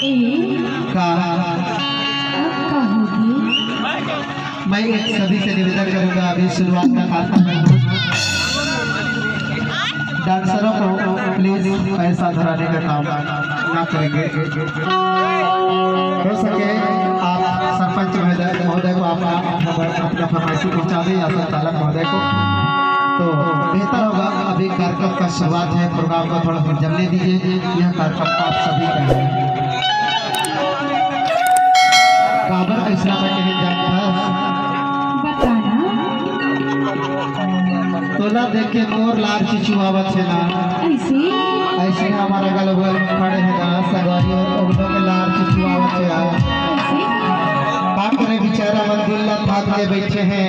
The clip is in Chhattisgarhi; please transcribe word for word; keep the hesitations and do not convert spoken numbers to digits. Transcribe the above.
ए, का? अब का होगे? मैं एक सभी से निवेदन करूंगा, अभी शुरुआत का कार्यक्रम है। डांसरों को प्लीज पैसा धराने का काम ना करेंगे। हो सके आप सरपंच महोदय, महोदय को आप अपना, अपना फरमाइशी पहुंचा दें या संचालक महोदय को, तो बेहतर होगा। अभी कार्यक्रम का शुरुआत है, प्रोग्राम को थोड़ा सा जमने दीजिए। यह कार्यक्रम आप सभी का है। काबर अइसना मैं कहे जात हस? बता ना। तोला देख के मोर लार चिचुआवत हे ना। अइसे? अइसे हमर अगल बगल में खड़े हे ना, सगवारी अउ ओमनो के लार चिचुआवत हे ना। अइसे? का करे बेचारा मन दिल ला थाम के बइठे हे।